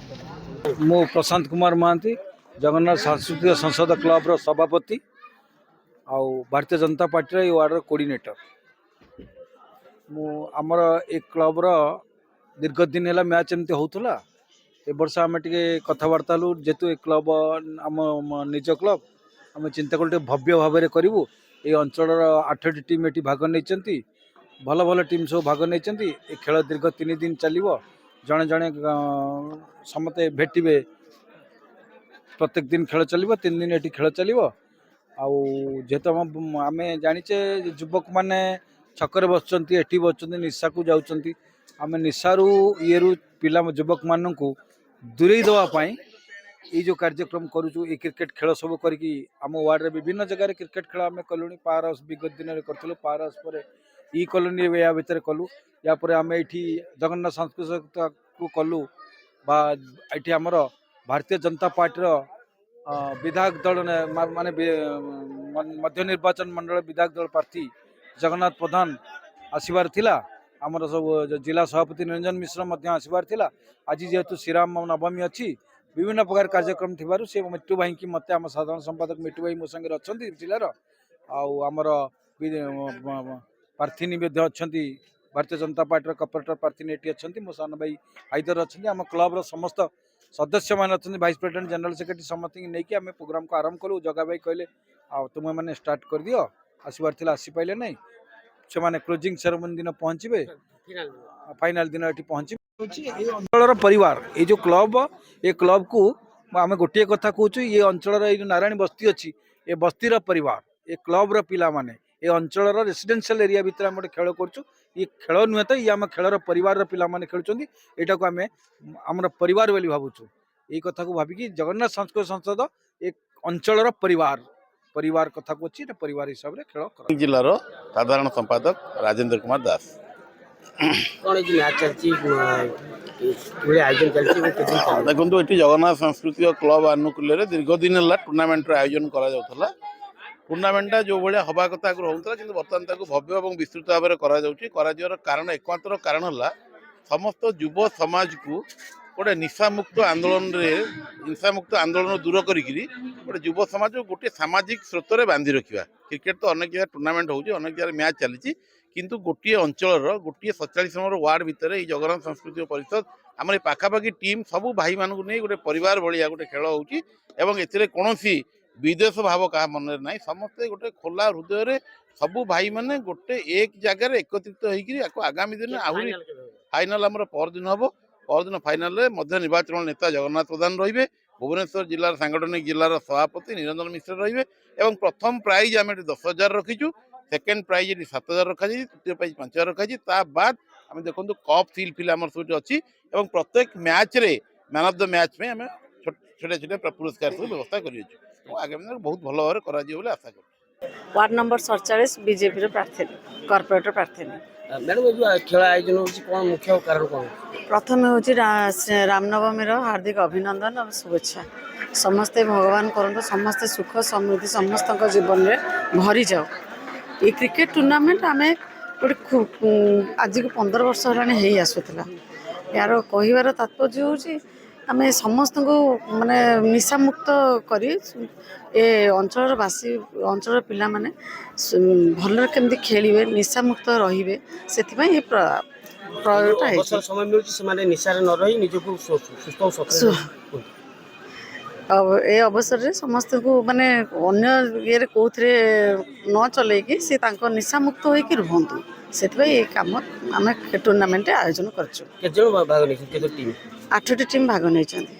ମୁଁ ପ୍ରଶାନ୍ତ କୁମାର ମହାନ୍ତି, ଜଗନ୍ନାଥ ସାଂସ୍କୃତିକ ସଂସଦ କ୍ଲବର ସଭାପତି ଆଉ ଭାରତୀୟ ଜନତା ପାର୍ଟିର ଏଇ ୱାର୍ଡ଼ର କୋଅର୍ଡ଼ିନେଟର। ମୁଁ ଆମର ଏ କ୍ଲବର ଦୀର୍ଘ ଦିନ ହେଲା ମ୍ୟାଚ୍ ଏମିତି ହେଉଥିଲା। ଏ ବର୍ଷ ଆମେ ଟିକେ କଥାବାର୍ତ୍ତା ହେଲୁ, ଯେହେତୁ ଏ କ୍ଲବ ଆମ ନିଜ କ୍ଲବ, ଆମେ ଚିନ୍ତା କଲୁ ଟିକେ ଭବ୍ୟ ଭାବରେ କରିବୁ। ଏଇ ଅଞ୍ଚଳର ଆଠଟି ଟିମ୍ ଏଠି ଭାଗ ନେଇଛନ୍ତି। ଭଲ ଭଲ ଟିମ୍ ସବୁ ଭାଗ ନେଇଛନ୍ତି। ଏ ଖେଳ ଦୀର୍ଘ 3 ଦିନ ଚାଲିବ। ଜଣେ ଜଣେ ସମସ୍ତେ ଭେଟିବେ। ପ୍ରତ୍ୟେକ ଦିନ ଖେଳ ଚାଲିବ, 3 ଦିନ ଏଠି ଖେଳ ଚାଲିବ। ଆଉ ଯେହେତୁ ଆମେ ଜାଣିଛେ ଯେ ଯୁବକମାନେ ଛକରେ ବସୁଛନ୍ତି, ଏଠି ବସୁଛନ୍ତି, ନିଶାକୁ ଯାଉଛନ୍ତି, ଆମେ ନିଶାରୁ ଇଏରୁ ପିଲା ଯୁବକମାନଙ୍କୁ ଦୂରେଇ ଦେବା ପାଇଁ ଏଇ ଯେଉଁ କାର୍ଯ୍ୟକ୍ରମ କରୁଛୁ। ଏଇ କ୍ରିକେଟ ଖେଳ ସବୁ କରିକି ଆମ ୱାର୍ଡ଼ରେ ବିଭିନ୍ନ ଜାଗାରେ କ୍ରିକେଟ ଖେଳ ଆମେ କଲୁଣି। ପାୱାର ହାଉସ୍ ବିଗତ ଦିନରେ କରିଥିଲୁ। ପାୱାର ହାଉସ୍ ପରେ ଇ କଲୋନୀ ୟା ଭିତରେ କଲୁ। ୟା ପରେ ଆମେ ଏଇଠି ଜଗନ୍ନାଥ ସାଂସ୍କୃତିକ କଲୁ ବା ଏଠି ଆମର ଭାରତୀୟ ଜନତା ପାର୍ଟିର ବିଧାୟକ ଦଳ ମାନେ ମଧ୍ୟ ନିର୍ବାଚନ ମଣ୍ଡଳ ବିଧାୟକ ଦଳ ପ୍ରାର୍ଥୀ ଜଗନ୍ନାଥ ପ୍ରଧାନ ଆସିବାର ଥିଲା। ଆମର ସବୁ ଯୋଉ ଜିଲ୍ଲା ସଭାପତି ନିରଞ୍ଜନ ମିଶ୍ର ମଧ୍ୟ ଆସିବାର ଥିଲା। ଆଜି ଯେହେତୁ ଶ୍ରୀରାମ ନବମୀ ଅଛି, ବିଭିନ୍ନ ପ୍ରକାର କାର୍ଯ୍ୟକ୍ରମ ଥିବାରୁ ସେ ମିଟୁ ଭାଇଙ୍କି ମୋତେ, ଆମ ସାଧାରଣ ସମ୍ପାଦକ ମିଟୁ ଭାଇ ମୋ ସାଙ୍ଗରେ ଅଛନ୍ତି ଜିଲ୍ଲାର, ଆଉ ଆମର ପ୍ରାର୍ଥିନୀ ମଧ୍ୟ ଅଛନ୍ତି। ଭାରତୀୟ ଜନତା ପାର୍ଟିର କର୍ପୋରେଟର ପ୍ରାର୍ଥିନୀ ଏଠି ଅଛନ୍ତି। ମୋ ସାନ ଭାଇ ହାଇଦର ଅଛନ୍ତି। ଆମ କ୍ଲବର ସମସ୍ତ ସଦସ୍ୟମାନେ ଅଛନ୍ତି, ଭାଇସ୍ ପ୍ରେସିଡେଣ୍ଟ, ଜେନେରାଲ ସେକ୍ରେଟାରୀ, ସମସ୍ତଙ୍କୁ ନେଇକି ଆମେ ପ୍ରୋଗ୍ରାମକୁ ଆରମ୍ଭ କଲୁ। ଜଗା ଭାଇ କହିଲେ, ଆଉ ତୁମେମାନେ ଷ୍ଟାର୍ଟ କରିଦିଅ। ଆସିବାର ଥିଲା, ଆସିପାରିଲେ ନାହିଁ। ସେମାନେ କ୍ଲୋଜିଂ ସେରେମନି ଦିନ ପହଞ୍ଚିବେ, ଫାଇନାଲ ଦିନ ଏଠି ପହଞ୍ଚିବେ। ହେଉଛି ଏଇ ଅଞ୍ଚଳର ପରିବାର, ଏଇ ଯେଉଁ କ୍ଲବ, ଏ କ୍ଲବକୁ ଆମେ ଗୋଟିଏ କଥା କହୁଛୁ, ଏ ଅଞ୍ଚଳର ଏଇ ଯେଉଁ ନାରାୟଣୀ ବସ୍ତି ଅଛି, ଏ ବସ୍ତିର ପରିବାର, ଏ କ୍ଲବର ପିଲାମାନେ, ଏ ଅଞ୍ଚଳର ରେସିଡେନ୍ସିଆଲ ଏରିଆ ଭିତରେ ଆମେ ଗୋଟେ ଖେଳ କରୁଛୁ। ଇଏ ଖେଳ ନୁହେଁ ତ, ଇଏ ଆମ ଖେଳର ପରିବାରର ପିଲାମାନେ ଖେଳୁଛନ୍ତି। ଏଇଟାକୁ ଆମେ ଆମର ପରିବାର ବୋଲି ଭାବୁଛୁ। ଏଇ କଥାକୁ ଭାବିକି ଜଗନ୍ନାଥ ସାଂସ୍କୃତିକ ସଂସଦ ଏ ଅଞ୍ଚଳର ପରିବାର, ପରିବାର କଥାକୁ ଅଛି, ଏଇଟା ପରିବାର ହିସାବରେ ଖେଳ କରା ଜିଲ୍ଲାର ସାଧାରଣ ସମ୍ପାଦକ ରାଜେନ୍ଦ୍ର କୁମାର ଦାସ। କ'ଣ ଏଇ ମ୍ୟାଚ୍ ଚାଲିଛି, କିଭଳି ଆୟୋଜନ ଚାଲିଛି ଏବଂ କେତେ ଦିନ ଚାଲିବ? ଦେଖନ୍ତୁ, ଏଠି ଜଗନ୍ନାଥ ସାଂସ୍କୃତିକ କ୍ଲବ ଆନୁକୂଲ୍ୟରେ ଦୀର୍ଘ ଦିନ ହେଲା ଟୁର୍ଣ୍ଣାମେଣ୍ଟର ଆୟୋଜନ କରାଯାଉଥିଲା। ଟୁର୍ଣ୍ଣାମେଣ୍ଟଟା ଯେଉଁ ଭଳିଆ ହେବା କଥା ଆଗରୁ ହେଉଥିଲା, କିନ୍ତୁ ବର୍ତ୍ତମାନ ତାକୁ ଭବ୍ୟ ଏବଂ ବିସ୍ତୃତ ଭାବରେ କରାଯାଉଛି। କରାଯିବାର କାରଣ, ଏକମାତ୍ର କାରଣ ହେଲା ସମସ୍ତ ଯୁବ ସମାଜକୁ ଗୋଟେ ନିଶାମୁକ୍ତ ଆନ୍ଦୋଳନରେ, ନିଶାମୁକ୍ତ ଆନ୍ଦୋଳନ ଦୂର କରିକିରି ଗୋଟେ ଯୁବ ସମାଜକୁ ଗୋଟିଏ ସାମାଜିକ ସ୍ରୋତରେ ବାନ୍ଧି ରଖିବା। କ୍ରିକେଟ ତ ଅନେକ ଜାଗାରେ ଟୁର୍ଣ୍ଣାମେଣ୍ଟ ହେଉଛି, ଅନେକ ଜାଗାରେ ମ୍ୟାଚ୍ ଚାଲିଛି, କିନ୍ତୁ ଗୋଟିଏ ଅଞ୍ଚଳର ଗୋଟିଏ 47 ନମ୍ବର ୱାର୍ଡ ଭିତରେ ଏଇ ଜଗନ୍ନାଥ ସାଂସ୍କୃତିକ ପରିଷଦ, ଆମର ଏ ପାଖାପାଖି ଟିମ୍ ସବୁ ଭାଇମାନଙ୍କୁ ନେଇ ଗୋଟେ ପରିବାର ଭଳିଆ ଗୋଟେ ଖେଳ ହେଉଛି ଏବଂ ଏଥିରେ କୌଣସି ବିଦ୍ୱେଷ ଭାବ କାହା ମନରେ ନାହିଁ। ସମସ୍ତେ ଗୋଟେ ଖୋଲା ହୃଦୟରେ ସବୁ ଭାଇମାନେ ଗୋଟେ ଏକ ଜାଗାରେ ଏକତ୍ରିତ ହେଇକିରି ଆକୁ ଆଗାମୀ ଦିନ ଆହୁରି ଫାଇନାଲ କେବେ ହେବ? ଫାଇନାଲ ଆମର ପରଦିନ ହେବ। ପରଦିନ ଫାଇନାଲରେ ମଧ୍ୟ ନିର୍ବାଚନ ନେତା ଜଗନ୍ନାଥ ପ୍ରଧାନ ରହିବେ, ଭୁବନେଶ୍ୱର ଜିଲ୍ଲାର ସାଙ୍ଗଠନିକ ଜିଲ୍ଲାର ସଭାପତି ନିରଞ୍ଜନ ମିଶ୍ର ରହିବେ ଏବଂ ପ୍ରଥମ ପ୍ରାଇଜ୍ ଆମେ ଏଠି 10,000 ରଖିଛୁ, ସେକେଣ୍ଡ ପ୍ରାଇଜ୍ ଏଠି 7,000 ରଖାଯାଇଛି, ତୃତୀୟ ପ୍ରାଇଜ୍ 5,000 ରଖାଯାଇଛି। ତା ବାଦ ଆମେ ଦେଖନ୍ତୁ କପ୍ ସିଲ୍ ଫିଲ୍ ଆମର ସବୁଠି ଅଛି ଏବଂ ପ୍ରତ୍ୟେକ ମ୍ୟାଚ୍ରେ ମ୍ୟାନ୍ ଅଫ୍ the match ପାଇଁ ଆମେ ଛୋଟ ଛୋଟିଆ ଛୋଟିଆ ପୁରସ୍କାର ସବୁ ବ୍ୟବସ୍ଥା କରିଅଛୁ ଏବଂ ଆଗାମୀ ଦିନରେ ବହୁତ ଭଲ ଭାବରେ କରାଯିବ ବୋଲି ଆଶା କରୁଛୁ। ୱାର୍ଡ ନମ୍ବର 47, ବିଜେପିର ପ୍ରାର୍ଥିନୀ, କର୍ପୋରେଟର ପ୍ରାର୍ଥିନୀ। ମ୍ୟାଡ଼ାମ, ଏ ଯୋଉ ଖେଳ ଆୟୋଜନ ହେଉଛି, କ'ଣ ମୁଖ୍ୟ କାରଣ କ'ଣ? ପ୍ରଥମେ ହେଉଛି ରାମନବମୀର ହାର୍ଦ୍ଦିକ ଅଭିନନ୍ଦନ ଆଉ ଶୁଭେଚ୍ଛା। ସମସ୍ତେ ଭଗବାନ କରନ୍ତୁ, ସମସ୍ତେ ସୁଖ ସମୃଦ୍ଧି ସମସ୍ତଙ୍କ ଜୀବନରେ ଭରିଯାଉ। ଏଇ କ୍ରିକେଟ ଟୁର୍ଣ୍ଣାମେଣ୍ଟ ଆମେ ଗୋଟେ ଆଜିକୁ 15 ବର୍ଷ ହେଲାଣି ହେଇ ଆସୁଥିଲା। ଏହାର କହିବାର ତାତ୍ପର୍ଯ୍ୟ ହେଉଛି ଆମେ ସମସ୍ତଙ୍କୁ ମାନେ ନିଶାମୁକ୍ତ କରି ଏ ଅଞ୍ଚଳର ବାସୀ, ଅଞ୍ଚଳର ପିଲାମାନେ ଭଲରେ କେମିତି ଖେଳିବେ, ନିଶାମୁକ୍ତ ରହିବେ, ସେଥିପାଇଁ ଏ ପ୍ରୟୋଗଟା ହେଇଛି। ଅବସର ସମୟ ମିଳୁଛି, ସେମାନେ ନିଶାରେ ନ ରହି ନିଜକୁ ସୁସ୍ଥ ଓ ସକ୍ରିୟ କୁହନ୍ତୁ। ଆଉ ଏ ଅବସରରେ ସମସ୍ତଙ୍କୁ ମାନେ ଅନ୍ୟ ଇଏରେ କେଉଁଥିରେ ନ ଚଲେଇକି ସେ ତାଙ୍କ ନିଶାମୁକ୍ତ ହୋଇକି ରୁହନ୍ତୁ, ସେଥିପାଇଁ ଏ କାମ ଆମେ ଟୁର୍ଣ୍ଣାମେଣ୍ଟ ଆୟୋଜନ କରିଛୁ। କେତେ ଜଣ ଭାଗ ନେଇଛନ୍ତି, କେତେ ଟିମ୍? ଆଠଟି ଟିମ୍ ଭାଗ ନେଇଛନ୍ତି।